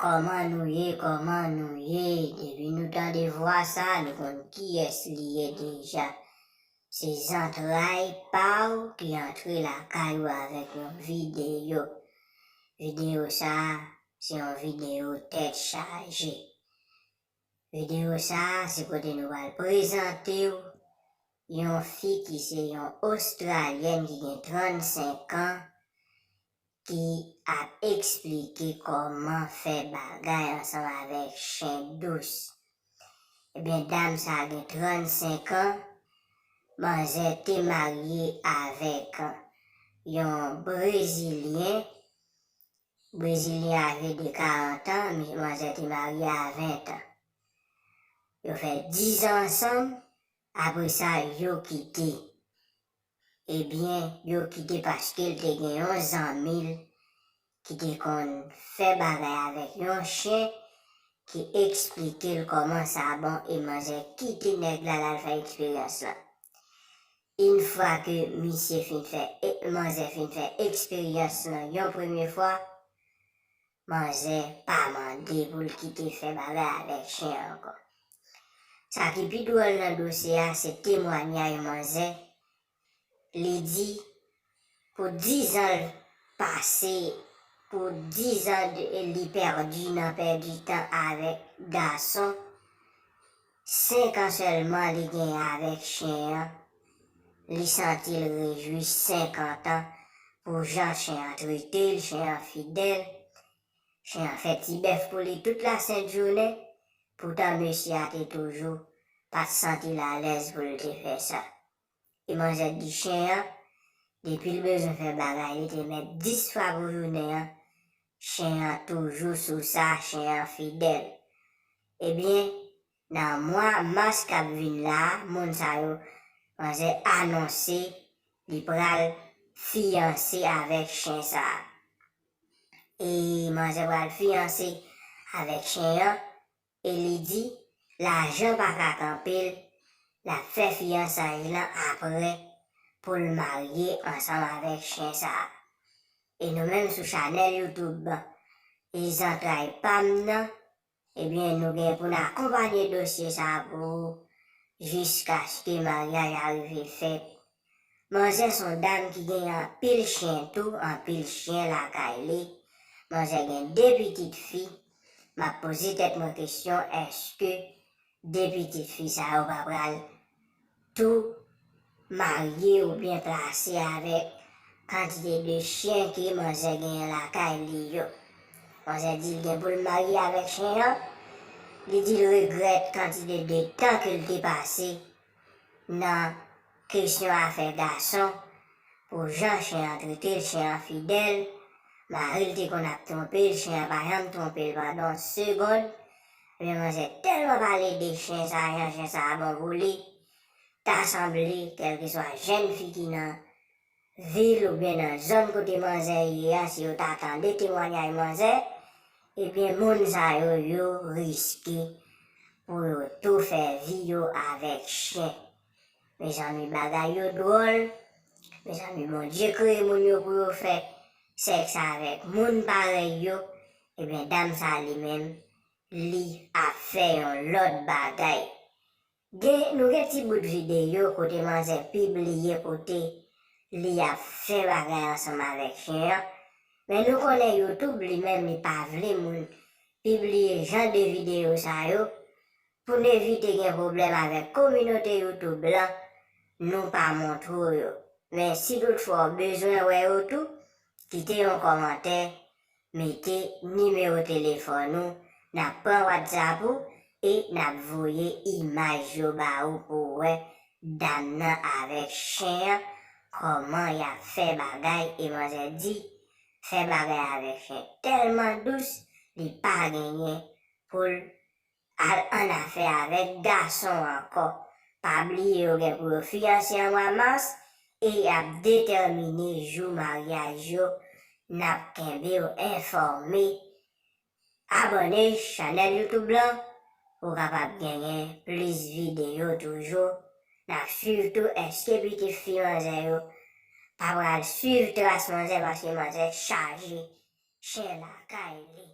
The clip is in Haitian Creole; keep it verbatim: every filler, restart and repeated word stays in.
Kòman nou ye? Kòman nou ye? Depi nou tande vwa sa, nou konn kiyès li ye deja. Se zantray pa w ki antre lakay ou avèk yon videyo. Videyo sa a, se yon videyo tèt chaje. Videyo sa a, se kote nou pral prezante w yon fi ki se yon Ostralyèn ki gen trannsenk an, ki ap eksplike kòman fè bagay ansanm avèk chen dous. Ebyen, dam sa a gen trannsenk an, manzè te marye avèk yon Brezilyen. Brezilyen aje de karant an, mi-, manzè te marye a ven an. Yo fè diz an ansanm, apre sa, yo kite. Ebyen, yo kite paske l te gen yon zanmi l ki te konn fè bagay avèk yon chen ki eksplike l kòman sa bon e manzè kite nèg la l al fè eksperyans lan. Yon fwa ke misye fin fè, e, manzè fin fè eksperyans lan yon premye fwa, manzè pa mande pou l kite fè bagay avèk chen an ankò. Sa ki pi dwòl nan dosye a, se temwanyaj manzè. Li di, pou diz an l pase, pou diz an de, li pèdi nan pèdi tan avèk gason, senk an sèlman li genyen avèk chen an. Li santi l rejwi senkant an pou jan chen an trete l, chen an fidèl. Chen an fè ti bèf pou li tout lasent jounen. Poutan mesye a te toujou pa t santi l alèz pou l te fè sa. E manzè di chen an, depi l bezwen fè bagay, li te mèt dis fwa pou jounen an, chen an toujou sou sa, chen an fidèl. Ebyen, nan mwa mas k ap vin la a, moun sa yo, manzè anonse li pral fiyanse avèk chen sa a. E manzè pral fiyanse avèk chen an, e li di lajan pa ka kanpe l, l ap fè fiyansaj lan apre pou l marye ansanm avèk chen sa a. E nou menm sou chanèl YouTube e zantray pa m nan, ebyen, nou gen pou n akonpanye dosye sa a pou ou jiskaske maryaj a rive fèt. Manzè se yon dam ki gen anpil chen tou, anpil chen lakay li. Manzè gen de pitit fi. M ap poze tèt mwen kesyon, èske de pitit fi sa yo pa pral tou marye oubyen plase avèk kantite de chen ke manzè genyen lakay li yo? Manzè di l gen pou l marye avèk chen an. Li di l regrèt kantite de tan ke l te pase nan kesyon afè gason, pou jan chen an trete l, chen an fidèl. Mari l te konn ap twonpe l, chen an pa janm twonpe l pandan yon segonn. Ebyen, manzè tèlman pale de chen sa, jan chen sa a bon pou li, ta sanble kèlkeswa jèn fi ki nan vil oubyen nan zòn kote manzè ye a, si yo ta tande temwanyaj manzè, ebyen, moun sa yo, yo riske pou yo tou fè vi yo avèk chen. Mezanmi, bagay yo dwòl. Mezanmi, Bondye kreye moun yo pou yo fè sèks avèk moun parèy yo. Ebyen, dam sa li menm, li ap fè yon lòt bagay. Gen, nou gen ti bout videyo kote manzè pibliye kote li ap fè bagay ansanm avèk chen an. Men nou konnen YouTube li menm li pa vle moun pibliye jan de videyo sa yo. Pou n evite gen pwoblèm avèk kominote YouTube lan, nou pa montre w yo. Men si toutfwa w bezwen wè yo tou, kite yon kòmantè, mete nimewo telefòn ou, n ap pran WhatsApp ou e n ap voye imaj yo ba ou pou w wè dam nan avèk chen an, kòman y ap fè bagay. E manzè di, fè bagay avèk chen tèlman dous, li pa genyen pou l al annafè avèk gason ankò. Pa bliye yo gen pou yo fiyanse an mwa mas e y ap detèmine jou maryaj yo. N ap kenbe w enfòme. Abòne chanèl YouTube lan pou w kapab genyen plis videyo toujou. N ap swiv tou èske pitit fi manzè yo pa pral swiv tras manzè paske manzè chaje chen lakay li.